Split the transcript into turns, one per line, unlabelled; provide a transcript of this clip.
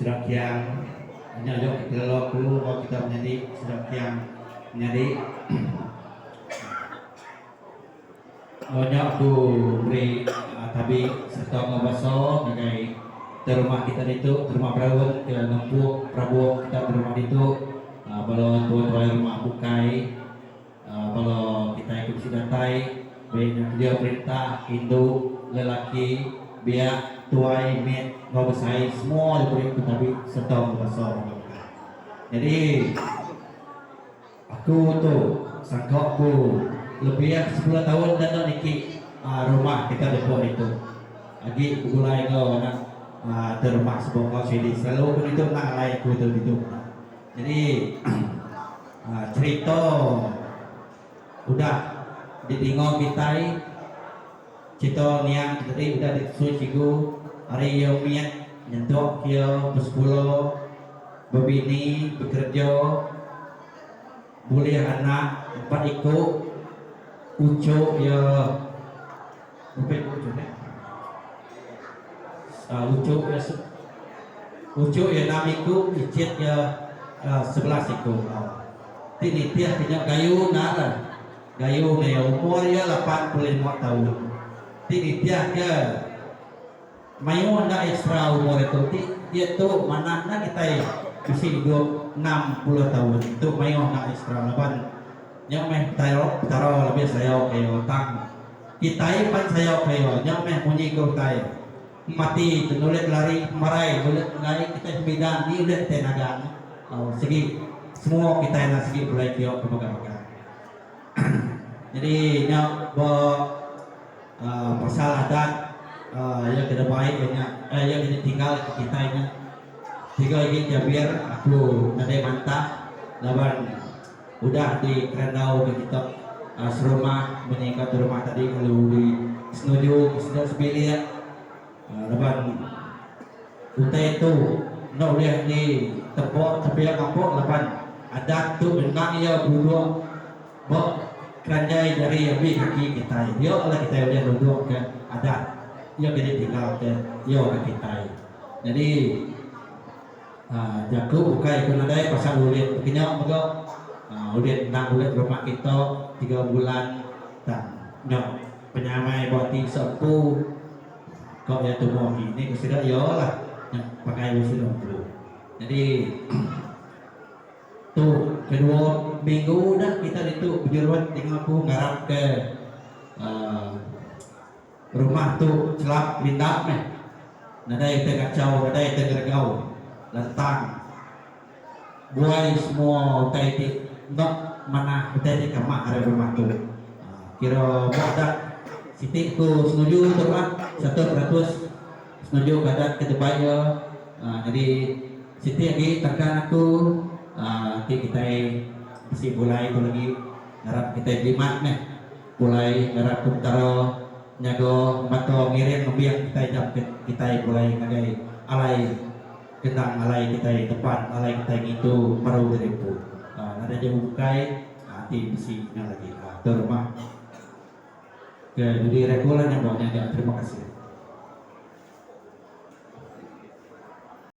Sida Kiang nya aja ke kelala aku enggau kita menyadi sida Kiang menyadi. Enggau nya aku meri tabi sereta enggau basa ngagai tuai rumah kita ditu, tuai rumah Brown ke ngempung perabung kita di rumah ditu, bala tuai-tuai rumah bukai, bala kitai ke bisi datai baik nya kereja perintah, indu, lelaki, biak, tuai, mit enggau besai semua diberi ku tabi sereta enggau basa ngagai kita. Nyadi. Aku tu sangka ku lebih sepuluh taun enda enda niki rumah kita depok ditu. Agi begulai enggau anak te rumah sebok enggau sidi selalu ku ditu endang alai aku tu ditu. Jadi cerita udah didinga kitai cerita niang tu tadi udah ditusui cikgu ari iya mit nyentuk ke iya besekula. Bebini, bekereja, bulih anak empat iku, uchu iya berapa iku uchu nya? Uchu iya uchu iya enam iku, ichit iya 11 iku. Ti nitih ke nya gayu endar lah. Gayu meh iya umur iya 85 taun. Ti nitih ke. Mayuh enda extra umur itu ti diatu manah enda kitai bisi idup 60 taun tu mayuh enda extra laban nya meh petara lebih sayau ke iya tang kitai pan sayau ke iya nya meh munyi ke utai mati tu nulit lari pemarai nulit enggai kitai pemidan ni ulih kitai nagang sigi semua kitai enda sigi pulai kiok ke mega mega jadi nya ba. Pasal adat iya ke dibai iya nya iya ke ditinggal ke kitai nya tiga igi jabir aku nadai mantah laban udah dikerandau ke kita serumah munyi ka tu rumah tadi lalu di senuju ke sida sebilik laban utai tu enda ulih ditepa tepia ngapu laban adat tu endang iya beduduk. Ba keranjai jari abi kaki kitai dia alai kitai ulih nunduk ke adat iya ke ditinggal ke iya ke kitai. Nyadi aaa jaku bukai ku nadai pasal ulit baka nya mega aaa ulit endang ulit rumah kita tiga bulan tang nya penyamai ba ati sempu ka iya tumu agi ni ku sida iya lah nya pangai sida empu. Nyadi. Tu kedua minggu udah kita ditu bejurut ninga aku ngarap ke uhh rumah tu chelap rinda meh nadai utai kachau nadai utai ngeregau lantang buai semua utai ti enda manah utai ti kama ari rumah tu uhh kira ba adat siti ku senuju tu lah 100% senuju ke adat ke tebai iya uhh jadi. Siti agi tangkan aku enti kitai bisi pulai tu lagi ngarap kitai jimat meh pulai ngarap ke Petara nyaga mata ngiring embing kitai jam kitai pulai ngagai alai kendang alai kitai nepan alai kitai ngintu baru diri empu. Nadai jaku bukai enti bisi nya lagi tu rumah ke dudi ari aku lah nya ba nya aja terima kasih.